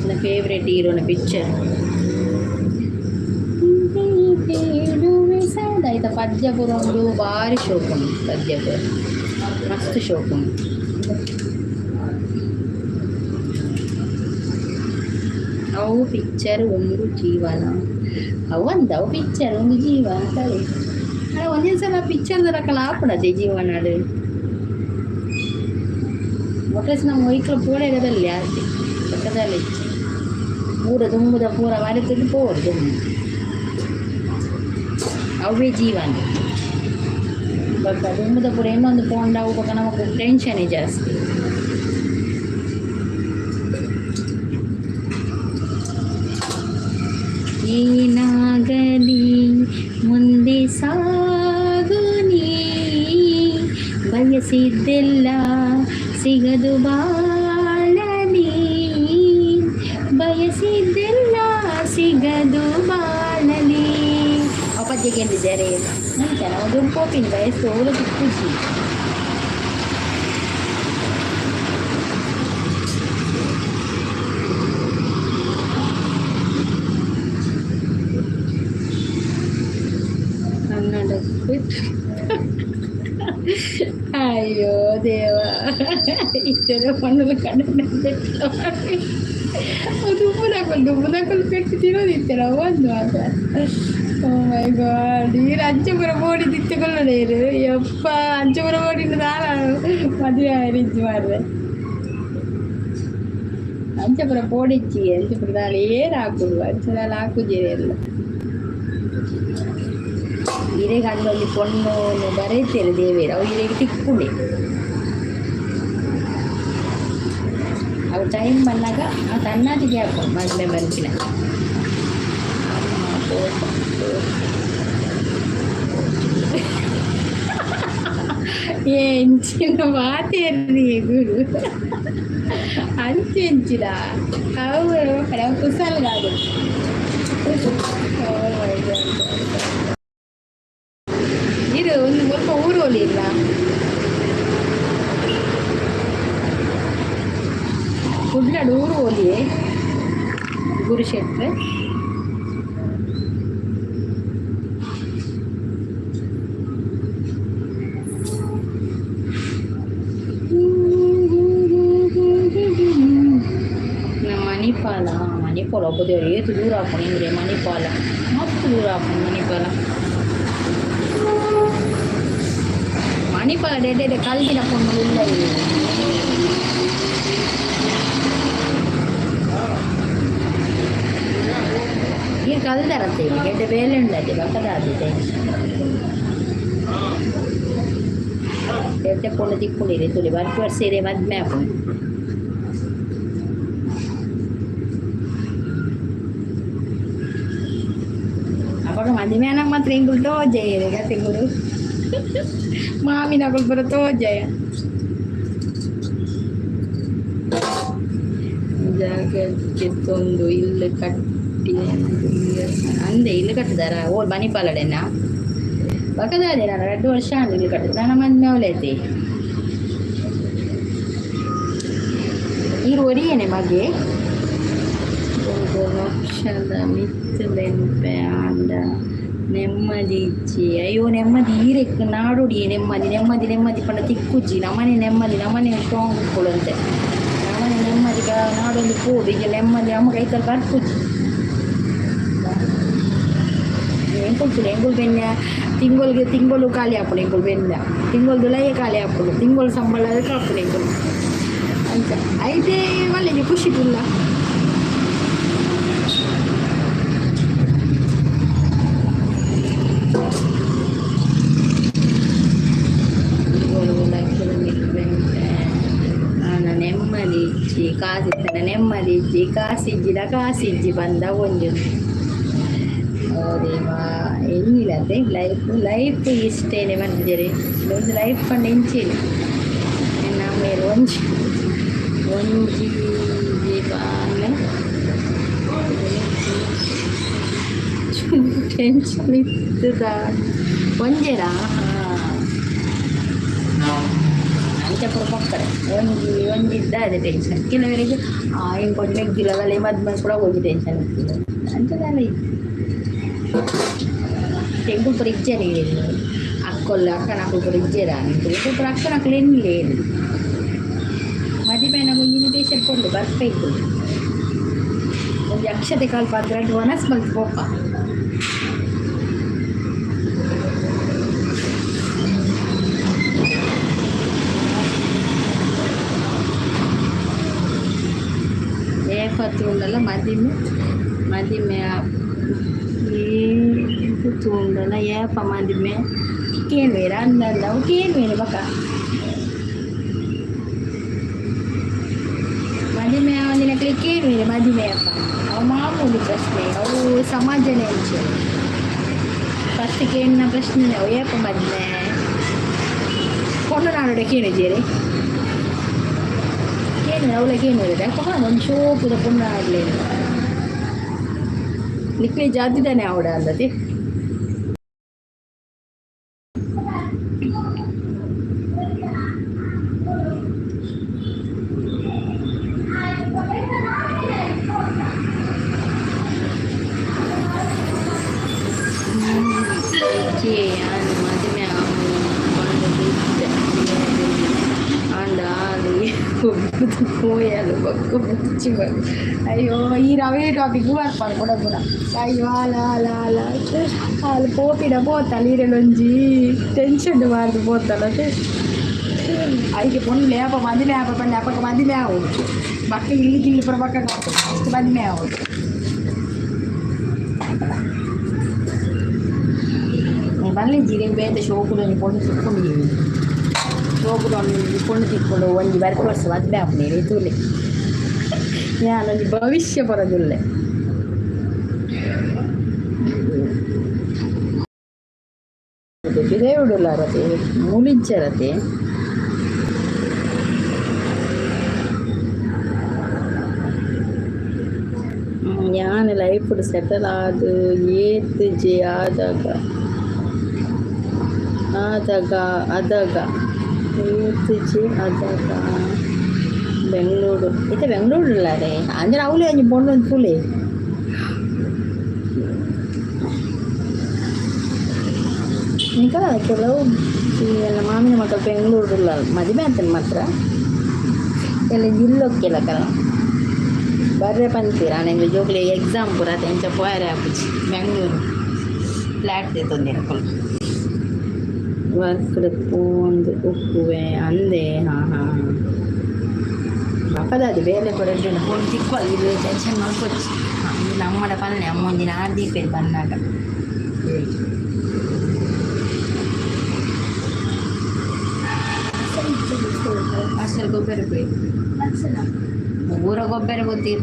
ಎನ್ನ ಫೇವರೇಟ್ ಹೀರೋನ ಪಿಕ್ಚರ್. ಐತ ಪದ್ಯ ಪೂರ ಉಂಡು ಬಾರಿ ಶೋಕು ಉಂಡು ಪದ್ಯ ಪೂರ ಮಸ್ತ್ ಶೋಕು ಉಂಡು. ಅವು ಪಿಕ್ಚರ್ ಒಂದು ಜೀವನ ಅವು ಅಂದ್ ಅವು ಪಿಕ್ಚರ್ ಒಂದು ಜೀವ ಸರಿ ಆಂಡ ಒಂಜೊಂಜಿ ಸಲ ಪಿಕ್ಚರ್ದ ಲೆಕ್ಕಲ ಆಪುಂಡತೆ ಜೀವನಡ್ ಮೊಕಲೆಸ್ ನಮ ಒಯ್ಕ್ಲ ಪೋಡೆರೆ ಬಲ್ಲಿ ಆತೆ ಬೊಕ ದಾಲ ಇಜ್ಜಿ ಪೂರ ದುಂಬುದ ಪೂರ ಮರೆತುದು ಪೋವೊಡು ದುಂಬು ಅವ್ವೇ ಜೀವನ ಬೊಕ ದುಂಬುದ ಪೂರ ಎನ್ನೊಂದು ಪೋಂಡ ಅವು ಬೊಕ ನಮಕ್ ಟೆನ್ಷನ್ ಜಾಸ್ತಿ. ಏನಾಗಲಿ ಮುಂದೆ ಸಾಗು ನೀ ಬಯಸಿದ್ದೆಲ್ಲ ಸಿಗದು ಬಾಳಲಿ ಬಯಸಿದ್ದೆಲ್ಲ ಸಿಗದು ಬಾಳಲಿ. ಆ ಪದ್ಯ ಕೇಂದಿದ್ದಾರೆ ಅಂಚ ನಾವು ದುಡ್ಡು ಪೋಪಿನಿ ಬಯಸ್ತು ಓಲ ತಿಕ್ಕುಜಿ. ಕನ್ನಡ ಬಿಟ್ಟು ಅಯ್ಯೋ ದೇವ ಇತ್ತೆದ ಪಂಡಲ ಕನ್ನಡ ದುಂಬುದಕುಲು ದುಂಬುದಕುಲು ಪೆಟ್ಟು ತಿನ್ನೋದಿತ್ತೆರ ಒಂದು ಮಾತ್ರ. ಓ ಮೈ ಗಾಡ್ ಈರ್ ಅಂಚೆಪುರ ಬೋಡಿ ತಿತ್ತುಕೊಳ್ಳೋಡೆ ಇರು ಯಪ್ಪ ಅಂಚೆಪುರ ಬೋಡಿಂದ ದಾಲ ಮದುವೆ ಆರಿಜ್ಜಿ ಮಾರ್ರೆ ಅಂಚೆಪುರ ಪೋಡಿಚ್ಚಿ ಅಂಚೆಪುರ ದಾಲ ಏರ್ ಹಾಕುದು ಅಂಚ ದಾಲ ಹಾಕುಜಿ ಎಲ್ಲ. ಇರೆಗ್ ಅಂದೊಂಜಿ ಪೊಣ್ಣು ಬರೆತೆರ್ ದೇವೆರ್ ಅವು ಇರೆಗ್ ತಿಕ್ಕುಂಡೆ. ಅವು ಟೈಮ್ ಬನ್ನಗ ಆ ತನ್ನಾತಿಗೆ ಆಪುಂಡು ಮದಿಮೆ ಪನ್ಪಿನ. ಎಂಚಿನ ಮಾತೆರ್ನಿ ಗುರು ಅಂಚೆಂಚಿನ ಅವು ಅವು ಕುಸಲ್ಗಾದು. Oh my God. ಇದು ಒಂದು ಸ್ವಲ್ಪ ಊರು ಇಲ್ಲ. ಕುಡ್ಲಡ್ ಊರು ಒಲಿಯೆ ಗುರು ಶೆಟ್ರೆ. ಮಣಿಪಾಲ ಮಣಿಪಾಲ ಒಬ್ಬ ಏತು ದೂರ ಆಪುಂಡು ಇಂದ್ರೆ ಮಣಿಪಾಲ ಮಸ್ತ್ ದೂರ ಆಪುಂಡು ಮಣಿಪಾಲ. ಮಣಿಪಾಲ ಎಡ್ಡೆ ಎಡ್ಡೆ ಕಲ್ದಿನ ಪೊಣ್ಣು ಇಲ್ಲ ಇಲ್ಲಿ. ಈ ಕಲ್ದರತ್ತೆ ಇಲ್ಲಿ ಎಡ್ಡೆ ಬೇಲೆ ಉಂಡತೆ ಬಕ್ಕದಾದಿದೆ ಟೆನ್ಷನ್. ಎಡ್ಡೆ ಪೊಣ್ಣು ತಿಕ್ಕುಂಡಿರಿ ತುಲಿ ಬರ್ಪು ವರ್ಷ ಇರೆ ಮದ್ಮೆ ಆಪುಂಡು. ಅವಾಗ ಮದಿಮೆ ಆನಗ ಮಾತ್ರ ಎಂಕುಲು ತೋಜೆಯೆರ್ ಗತೆ ಗುರು ಮಾಮಿನಕುಲು ಪೂರ ತೋಜಯ. ಜಾಗಕ್ಕೆ ಇಲ್ಲು ಕಟ್ಟಿ ಅಂದೆ ಇಲ್ಲು ಕಟ್ಟಿದಾರ ಓಲ್ ಮಣಿಪಾಲಡೆನ ಬಕದಾದೆ. ನಾನು 2 ವರ್ಷ ಆಂಡ್ ಇಲ್ಲು ಕಟ್ಟಿದ್. ನನ್ನ ಮದ್ಮೆ ಅವಲೈತಿ. ಈರ್ ಒರಿಯೇನೆ ಮಗೆ ಲಕ್ಷದ ಮಿತ್ತ್ ಬೆನ್ಪೆ ಆಂಡ ನೆಮ್ಮದಿ ಇಜ್ಜಿ. ಅಯ್ಯೋ, ನೆಮ್ಮದಿ ಈರೆಕ್ ನಾಡೊಡಿಯೆ. ನೆಮ್ಮದಿ ನೆಮ್ಮದಿ ನೆಮ್ಮದಿ ಪಂಡ ತಿಕ್ಕುಜ್ಜಿ. ನಮನೆ ನೆಮ್ಮದಿ ನಮನೆ ಸ್ಟ್ರಾಂಗ್ ಇಪ್ಪೊಡಂತೆ. ನಮನೆ ನೆಮ್ಮದಿ ನಾಡೊಂದು ಪೋಡು. ಈಗ ನೆಮ್ಮದಿ ನಮ ಕೈತಲ್ ಬರ್ಪುಜ್ಜಿ. ಎಂಕುಲು ತೂಲೆ, ಎಂಕುಲು ಬೆನ್ಯ ತಿಂಗೊಲ್ಗೆ ತಿಂಗೊಲು ಖಾಲಿ ಆಪುಂಡು. ಎಂಕುಲು ಬೆನ್ಯ ತಿಂಗೊಲ್ದುಲಯೇ ಖಾಲಿ ಆಪುಂಡು. ತಿಂಗೊಲು ಸಂಬಳ ಆಪುಂಡು ಎಂಕುಲು. ಅಂಚ ಐತೆ ಮಲ್ಲೆಜಿ ಖುಷಿ ಪುಲ್ಲ. ತಿಂಗೊಲು ಲಕ್ಷದ ಮಿತ್ತ್ ಬೆನ್ಪೆ ಆಂಡ ನೆಮ್ಮದಿ ಇಜ್ಜಿ. ಕಾಸ್ ಇತ್ತಂಡ ನೆಮ್ಮದಿ ಇಜ್ಜಿ, ಕಾಸ್ ಇಜ್ಜಿಡ ಕಾಸ್ ಇಜ್ಜಿ ಪಂದ ಒಂಜಿ. ಓ ದೇವಾ, ಎಂಚಿನತೆ ಲೈಫ್ ಲೈಫ್ ಇಷ್ಟೇನೆ ಪನ್ಪುಜೆರ್. ಒಂಜಿ ಲೈಫ್ ಪಂಡ ಇಂಚೆನೆ. ಎನ್ನ ಅಮ್ಮೆರ್ ಒಂಜಿ ಒಂಜಿ ಬಾಲೆ ಟೆನ್ಷನ್ ಇತ್ತದ ಒಂಜೆರಾ. ಅಂಚ ಪೂರ ಪೊಕ್ಕಡೆ ಒಂಜಿ ಒಂಜಿ ಇದ್ದಾದೆ ಟೆನ್ಷನ್. ಕೆಲವರಿಗೆ ಇಂಕೊಂಜಿ ಮೆಗ್ದಿಲದಲ್ಲ ಮದ್ಮೆ ಕೂಡ ಒಂಜಿ ಟೆನ್ಷನ್ ಇರ್ತದೆ. ಅಂಚ ದಾಲ ಇಜ್ಜಿ. ಎಂಕುಲು ಪೂರ ಇಜ್ಜೆರ್ ಅಕ್ಕೊಲ್ಲ ಅಕ್ಕನಕುಲು ಪೂರ ಇಜ್ಜೆರ. ಎಂಕುಲು ಪೂರ ಅಕ್ಕನಕುಲು ಎನ್ನಿಲೇರ್. ಮದಿಮೆ ಆನಗ ಒಂಜಿ ಇನ್ವಿಟೇಷನ್ ಕೊರ್ಲೆ, ಬರ್ಪೆ ಎಂಕುಲು. ಒಂಜಿ ಅಕ್ಷತೆ ಕಾಲ್ ರಡ್ಡ್ ವನಸ್ ಮಲ್ತ್ ಪೋಪ. ಏಪ ತೂಂಡಲ ಮದಿಮೆ ಮದಿಮೆ ಏಪ ತೂಂಡಲ ಏಪ ಮದಿಮೆ ಕೇನುವೆರ್ ಅಂದಂದ ಅವು ಕೇನುವೆರ್. ಬೊಕ ಮದಿಮೆ ಆವಂದಿನಕ್ಲೆಗ್ ಕೇನುವೆರ್ ಮದಿಮೆ ಏಪ. ಅವು ಮಾಮೂಲಿ ಪ್ರಶ್ನೆ ಅವು. ಸಮಾಜನೇ ಅಂಚ. ಫಸ್ಟ್ ಕೇಳಿನ ಪ್ರಶ್ನೆ ಅವು, ಏಪ ಮದಿಮೆ. ಪೊಣ್ಣು ನಾಡೋಡೆ ಕೇನುಜೆರ್? ಕೇನುವೆರ್, ಅವ್ಲ ಕೇನುವೆರ್. ಅಲ್ಪ ಒಂಜಿ ಶೋಕುದ ಪೊಣ್ಣು ಆಡ್ಲೇನು ನಿಕ್ಲೆ ಜಾತಿದಾನೆ ಆವಡ ಅಂದತೆ. ಯಾನ್ ಮದಿಮೆ ಆವೊಡು ಪಂಡುದು ಇತ್ತೆ ಆಂಡ ಆಲ್ ಗೊಬ್ಬುದು ಪೋಯಲ್. ಬೊಕ್ಕ ಬೊರ್ಚಿ. ಅಯ್ಯೋ, ಈ ರವೆ ಟಾಪಿಕ್ ಬರ್ಪಲ್ ಕುಡ ಪೂರ. ಅಯ್ಯೋ, ಆಲ್ ಆಲ್ ಆಲ್ ಆಲ್ ಪೋಪಿಡ ಪೋತಲ್. ಈರೆಲೊಂಜಿ ಟೆನ್ಷನ್ ಮಾರ್ದು ಪೋತಲ್ ಅತೆ. ಐಕೆ ಪೊಣ್ಣು ಏಪ ಮದಿಮೆ ಆಪ ಪಂಡ ಅಪಗ ಮದಿಮೆ ಆವೊಡು. ಬೊಕ್ಕ ಇಲ್ಲು ಗಿಲ್ಲು ಪೂರ ಬೊಕ್ಕ ಆಪುಂಡು. ಫಸ್ಟ್ ಮದಿಮೆ ಆವೊಡು. ಮಲ್ಲೆ ಜೀರಿಗೆ ಬೇತೆ ಶೋಕುಡು ಒಂಜಿ ಪೊಣ್ಣು ತಿಕ್ಕೊಂಡು ಶೋಕುಡು ಒಂಜಿ ಪೊಣ್ಣು ತಿಕ್ಕೊಂಡು ಒಂಜಿ ಬರ್ಪು ವರ್ಷ ಮದ್ಮೆ ಆಪುನಿ ತೂಲೆ. ಯಾನೊಂಜಿ ಭವಿಷ್ಯ ಪರದುಲ್ಲೆ. ಪಿದಯುಡುಲಾರತೆ, ಮುಲಿಜ್ಜರತೆ. ಯಾನ್ ಲೈಫ್ ಸೆಟಲ್ ಆದ್ ಏತ್ ಜೆ ಆದಾಗ ಆದಾಗ ಅದಾಗ ಏತ್ ಜೆ ಆದಾಗ ಬೆಂಗಳೂರು ಇತ್ತೆ ಬೆಂಗಳೂರುಲ್ಲಾರೆ ಅಂಚನೆ ಅವ್ಲೇ ಒಂಜಿ ಪೊಣ್ಣು ಒಂಜಿ ತೂಲೆ. ನಿಕಲ ಕೆಲವು ಈ ಎನ್ನ ಮಾಮಿನ ಮಕ್ಕಳು ಬೆಂಗಳೂರುಲ್ಲ, ಮದಿಮೆ ಆತನ ಮಾತ್ರ ಎಲ್ಲ ಇಲ್ಲೊಕ್ಕೆಲ್ಲ ಕಲ ಬರ್ರೆ ಪನ್ಪೆರ್. ಆಂಡ ಎಂಕ್ಲೆ ಜೋಕ್ಲೆಗ್ ಎಕ್ಸಾಮ್ ಪೂರ ಅತೆ, ಅಂಚ ಪೋಯೆರೆ ಆಪುಜಿ. ಬೆಂಗಳೂರು ಫ್ಲ್ಯಾಟ್ ದೆತೊಂದೆರ್ ಅಕುಲು. ವರ್ಕ್ಡ್ ಪೋವೊಂದು ಉಪ್ಪುವೆ ಅಂದೆ. ಹಾಂ ಹಾಂ, ಬೊಕದಾದಿ ಬೇಲೆ ಪೂರ ಎಡ್ಡೆ ಉಂಡು. ಪೊಣ್ಣು ತಿಕ್ಕುವಲ್, ಇರ್ ಟೆನ್ಷನ್ ಮಲ್ಪೊಚ್ಚಿ. ಹಾಂ, ಅಮ್ಮಡ ಪನ್ಲೆ, ಅಮ್ಮ ಒಂಜಿ ನಾಲ್ ದೀಪೆರ್ ಬನ್ನಗ. ಅಸಲ್ ಗೊಬ್ಬರ ಪೋಯಿ ಊರ ಗೊಬ್ಬರ ಗೊತ್ತೀರ್.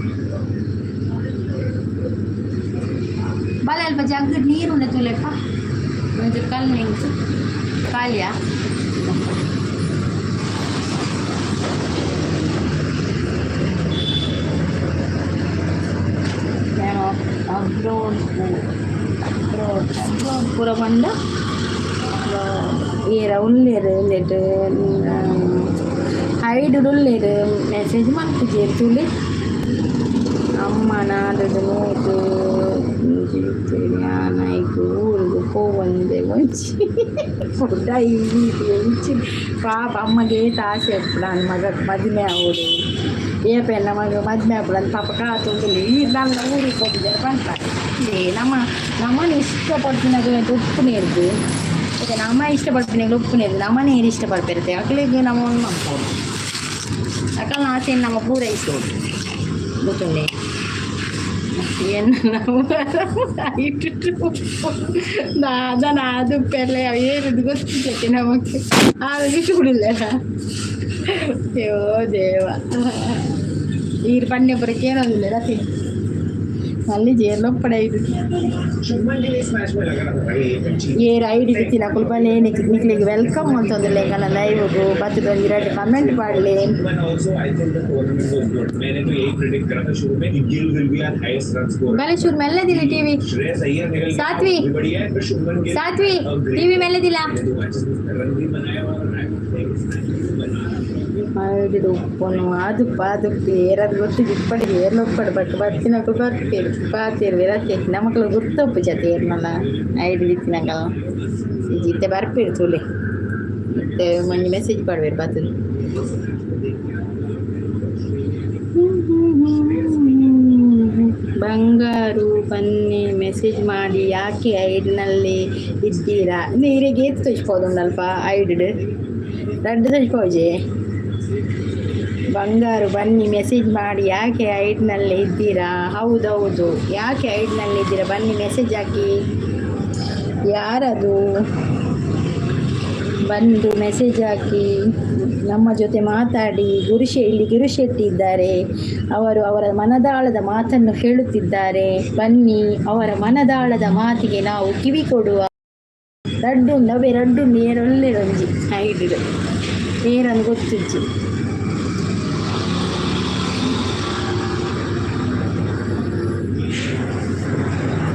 ಬಲ ಅಲ್ಪ ಜಗ್ಗಡ್ ನೀರು ಉಂಡೆ ತೂಲೆಪ್ಪ. ಒಂಚೂರು ಕಲ್ಲು ನಿಂತು ಖಾಲಿಯಾ? ನಾನು ಅಬ್ರೋಡ್ ಅಬ್ರೋಡ್ ಅಬ್ರೋಡ್ ಪೂರ ಪಂಡ ಏರ ಉಲ್ಲೆರ್ ಉಂದೆಟ್ ಹೈಡ್ ಉಲ್ಲೆರ್, ಮೆಸೇಜ್ ಮಲ್ಪುಜೆರ್ ತೂಲೆ. ಅಮ್ಮ ನಾಡುಡು ನೂದು ಯಾನ್ ಐಕ್ ಊರುಗು ಪೋವಂದೆ ಒಂಜಿ ಎಂಚಿ ಪಾಪ. ಅಮ್ಮಗೆ ಏತ್ ಆಸೆ ಉಪ್ಪುಂಡು ಆನ್ ಮಗಕ್ ಮದಿಮೆ ಆವೊಡು, ಏಪ ಎನ್ನ ಮಗ ಮದಿಮೆ ಆಪುಂಡು ಪಾಪ ಕಾತೊಂದುಲ್ಲೆ. ಈರ್ ದಾಲ ಊರಿಗೆ ಪೋಪುಜರ್ ಪನ್ಪ. ಏ ನಮ್ಮ ನಮನ್ ಇಷ್ಟಪಡ್ಪಿನಕುಲು ಉಪ್ಪುನೇರ್ದ್ ಇತ್ತೆ ನಮ ಇಷ್ಟಪಡ್ಪಿನಕ್ಲು ಉಪ್ಪುನೇರ್ದ್ ನಮನ್ ಏರ್ ಇಷ್ಟಪಡ್ಪೆರ್ ಅಕ್ಲೆಗ್ ನಮ ಉಂದು ಮಲ್ಪೊಡು. ಅಕಲ್ನ ಆಸೆನ್ ನಮ ಪೂರೈಸೊಡು, ಗೊತ್ತುಂಡೆ? ಎನ್ನ ದಾದನ ಅದು ಪೆರ್ಲೆ ಏರುದು ಗೊತ್ತಿಜ್ಜತೆ ನಮಕ್. ಆರು ಬಿಟ್ಟು. ಅಯ್ಯೋ ದೇವ, ಈರ್ ಪನ್ನೆ ಪೂರ ಕೇನೊಂದಿಲ್ಲ ರತಿ ಮಲ್ಲಿ ಜೇರ್ಲೊಪ್ಪಡ ಇದು. शुभमन गिल इस मैच में लग रहा था भाई एकदम चीज. ಏರ್ ಐಡಿ ಇತ್ತಿನಕುಲು ಬಲೆ, ನಿಕ್ಲೆಗ್ welcome ಅಂತಂದಿಲ್ಲ ಎಂಕಲ್ನ ಲೈವ್ಗು. ಬತ್ತದ ಒಂಜಿ ರಡ್ಡ್ comment ಪಾಡ್ಲೆ. Shubman also, I think the tournament was good. मैंने तो यही प्रिडिक्ट करा था शुरू में कि Gill will be our highest run scorer. ಬಲೆ ಶೂರ್ ಮೆಲ್ಲದಿಲ್ಲ ಟಿವಿ. श्रेयस अय्यर निकल गया, सातवीं. वो भी बढ़िया है, पर शुभमन गिल सातवीं. a great TV ಮೆಲ್ಲದಿಲ್ಲ. पहले दो मैचेस में रन भी बनाए और I would say इस मैच में भी बना ಐಡಿಡ್ ಉಪ್ಪುನು ಅದುಪ್ಪ ಅದುಪ್ಪು ಏರದು ಗೊತ್ತಿಜ್ಜಿ. ಇಪ್ಪಡಿಗೆ ಏರ್ಲೊಪ್ಪಡು ಬಟ್ ಬತ್ತಿನಕುಲು ಬರ್ಪೆರ್ ಪಾತೆರ್ವೆರ್ ಅತ್ತೆ. ನಮಕ್ಲ ಗುರ್ತೊಪ್ಪುಜತೆ ಏರ್ನಲ ಐಡಿ ಇತ್ತಿನಕಲ್ನ. ಇತ್ತೆ ಬರ್ಪೆರ್ ತೂಲೆ, ಇತ್ತೆ ಒಂಜಿ ಮೆಸೇಜ್ ಪಾಡ್ವೆರ್ ಬತ್ತುದು. ಬಂಗಾರು ಬನ್ನಿ, ಮೆಸೇಜ್ ಮಾಡಿ, ಯಾಕೆ ಐಡ್ನಲ್ಲಿ ಇದ್ದೀರಾ? ಇರೆಗ್ ಏತ್ ತೋಜ್ಪಾವುದುಂಡಲ್ಪ ಐಡ್ಡ್ ರಡ್ಡ್ ತೋಜ್ಪಾವುಜೆ. ಬಂಗಾರು ಬನ್ನಿ, ಮೆಸೇಜ್ ಮಾಡಿ, ಯಾಕೆ ಐಡ್ನಲ್ಲಿ ಇದ್ದೀರಾ? ಹೌದೌದು, ಯಾಕೆ ಐಡ್ನಲ್ಲಿ ಇದ್ದೀರಾ? ಬನ್ನಿ, ಮೆಸೇಜ್ ಹಾಕಿ. ಯಾರದು? ಬಂದು ಮೆಸೇಜ್ ಹಾಕಿ, ನಮ್ಮ ಜೊತೆ ಮಾತಾಡಿ. ಇಲ್ಲಿ ಗುರುಶೆಟ್ಟಿ ಇದ್ದಾರೆ. ಅವರು ಅವರ ಮನದಾಳದ ಮಾತನ್ನು ಹೇಳುತ್ತಿದ್ದಾರೆ. ಬನ್ನಿ, ಅವರ ಮನದಾಳದ ಮಾತಿಗೆ ನಾವು ಕಿವಿ ಕೊಡುವ. ರಡ್ಡು ಉಂಡು ಅವೇ ರಡ್ಡು ಉಂಡು. ಏರೊಲ್ಲೆರೊಂಜಿ ಐಡ್ ಏರನ್ನು ಗೊತ್ತುಜ್ಜಿ.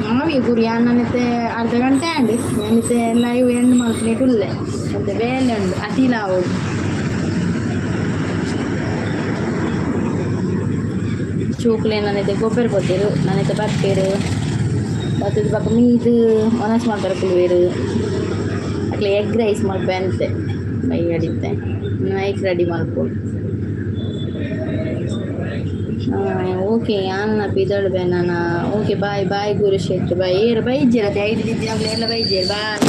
ಮಾವಿ ಗುರಿ ಯಾನನಿತ್ತೆ ಅರ್ಧ ಗಂಟೆ ಆಂಡ್ ಯಾನಿತ್ತೆ ಲೈವ್ ಎಂಡ್ ಮಲ್ಪುನೇಟ್ ಉಲ್ಲೆ. ಮತ್ತೆ ಬೇಲೆ ಉಂಡು, ಅತಿಲ ಆವೊಡು. ಜೋಕುಲು ನನೈತೆ ಗೊಬ್ಬರ ಪೋತೆರ್, ನನೈತೆ ಬರ್ಪೆರ್. ಬತ್ತುದು ಬೊಕ ಮೀದ್ ವನಸ್ ಮಲ್ಪೆರೆ ಕುಲ್ಲುವೆರ್. ಅಕ್ಲೆ ಎಗ್ ರೈಸ್ ಮಲ್ಪೆ ಅಂತೆ ಬಯ್ಯಡಿತ್ತೆ ನೈಟ್ ರೆಡಿ ಮಲ್ಪೊಡು. ಓಕೆ, ಯಾನ್ನ ಪಿದಡ್ಬೆ ನಾನ. ಓಕೆ, ಬಾಯ್ ಬಾಯ್ ಗುರು ಶೆಟ್ಟಿ, ಬಾಯ್. ಏರ್ ಬೈಜೆರತೆ ಐದು ದಿನ ಎಲ್ಲ ಬೈಜೆರ್. ಬಾಯ್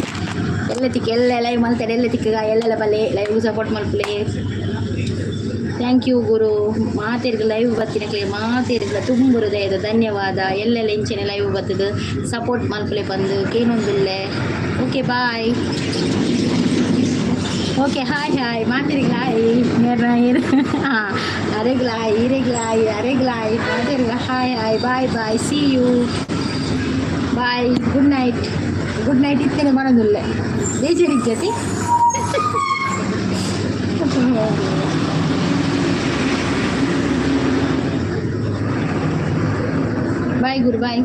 ಎಲ್ಲ ತಿಕ್ಕ ಎಲ್ಲ ಲೈವ್ ಮಲ್ತಾರೆ. ಎಲ್ಲ ತಿಕ್ಕ ಎಲ್ಲೆಲ್ಲ ಬಲ್ಲೆ ಲೈವ್ ಸಪೋರ್ಟ್ ಮಲ್ಪುಲೆ. Thank you ಗುರು. ಮಾತೆರ್ಗ್ ಲೈವ್ ಬತ್ತಿನಕ್ಲೆ ಮಾತೆರ್ಗ್ಲ ತುಂಬ ಹೃದಯದ ಧನ್ಯವಾದ. ಎಲ್ಲೆಲ್ಲ ಇಂಚಿನ ಲೈವ್ ಬತ್ತದು ಸಪೋರ್ಟ್ ಮಲ್ಪುಲೆ ಪಂದು ಕೇನೊಂದುಲ್ಲೆ. Okay, bye. Okay, hi hi. ಮಾತೆರೆಗ್ಲ hi. ಹಾಂ, ಅರೆಗ್ಲ ಹಾಯ್, ಈರೆಗ್ಲ ಹಾಯ್, ಅರೆಗ್ಲ ಹಾಯ್, ಮಾತೆರೆಗ್ಲ hi hi, bye bye, see you, bye, good night, good night. ಇತ್ತೇನೆ ಮನದುಲ್ಲೆ ಬೇಜಾರಿಜ್ಜತಿ. ಬಾಯ್ ಗುರು, ಬಾಯ್.